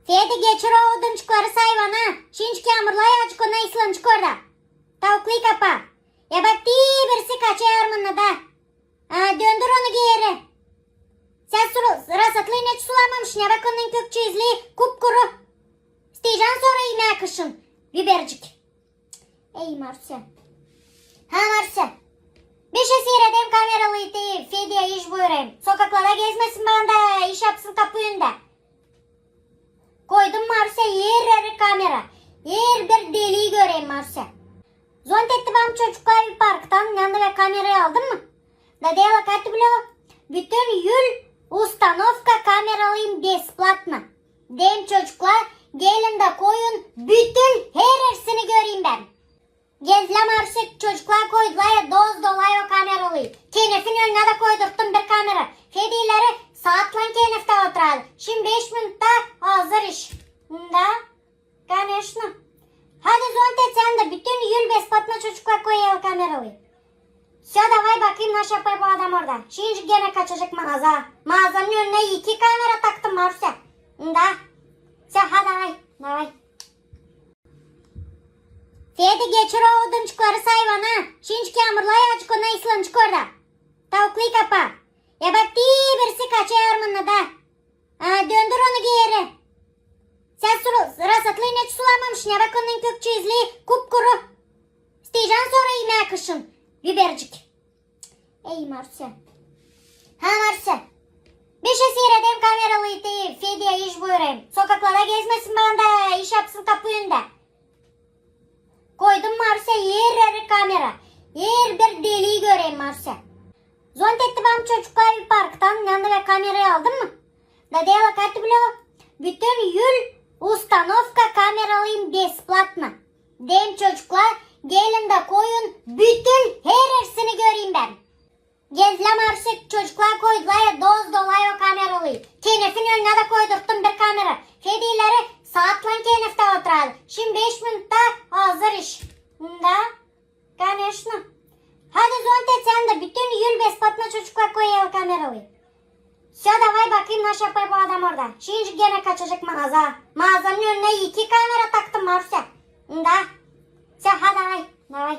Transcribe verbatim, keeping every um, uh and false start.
Fedi, geçir o odunçukları sayvana. Şindi yamurlay, azıcık ona ıslanacek orada. Tavuklu kapa. Ya bak, te birisi kaçêr mında da. Aa, döndür onu geeri. Sän sulu, rasatlıını hiç sulamamışsın. Ya bak, onun kök çizlii kupkuru. İsteyecän sora imää kışın bibercik. Ey, Marsä. Ha, Marsä. Bir şey siiredeyim kameralıyı, te Fediyä iş buyurayım. Sokaklarda gezmesin, bana da iş yapsın kapu önündä. Koydum, Marsä, her eri kamera. Her bir delii göreyim, Marsä. Звонит etti bana çocuklar bir parktan, yanında ve kamerayı aldın mı? Da deyä, Katya, bütün yül ustanovka kameralıyım бесплатно. Deyim, çocuklar, gelin da koyun, bütün her ersini göreyim bän. Geldilär, Marsä, çocuklar koydular ya, doz-dolay o kameralıyı. Kenefin önünä dä koydurttum bir kamera. Fedi ileri saatlan keneftä oturêr. Şindi beş minutta hazır iş. Da, конечно. Hadi, звонит et sän dä, bütün yül бесплатно çocuklar koyêr kameralıyı. Всё, давай, bakayım, naşey yapêr bu adam orada. Şindi genä kaçacek maaza. Maazanın önünä iki kamera taktım, Marsä. Da. Всё, hadi, давай, давай. Fedi, geçir o odunçukları sayvana. Şindi yamurlay, azıcık ona ıslanacek orada. Tavuklu kapa. Ya bak, te birisi kaçêr mında da. Aa, döndür onu geeri. Sän sulu, rasatlıını hiç sulamamışsın. Ya bak, onun kök çizlii kupkuru. İsteyecän sora imää kışın bibercik. Ey, Marsä. Ha, Marsä. Bir şey siiredeyim kameralıyı, te Fediyä iş buyurayım. Sokaklarda gezmesin, bana da iş yapsın kapu önündä. Koydum, Marsä, her eri kamera. Her bir delii göreyim, Marsä. Звонит etti bana çocuklar bir parktan, yanında ve kamerayı aldın mı? Da deyä, Katya, bütün yül ustanovka kameralıyım бесплатно. Deyim, çocuklar, gelin da koyun, bütün her ersini göreyim bän. Geldilär, Marsä, çocuklar koydular ya, doz-dolay o kameralıyı. Kenefin önünä dä koydurttum bir kamera. Fedi ileri saatlan keneftä oturêr. Şindi beş minutta hazır iş. Da, конечно. Hadi, звонит et sän dä, bütün yül бесплатно çocuklar koyêr kameralıyı. Всё, давай, bakayım, naşey yapêr bu adam orada. Şindi genä kaçacek maaza. Maazanın önünä iki kamera taktım, Marsä. Da. Всё, hadi, давай, давай.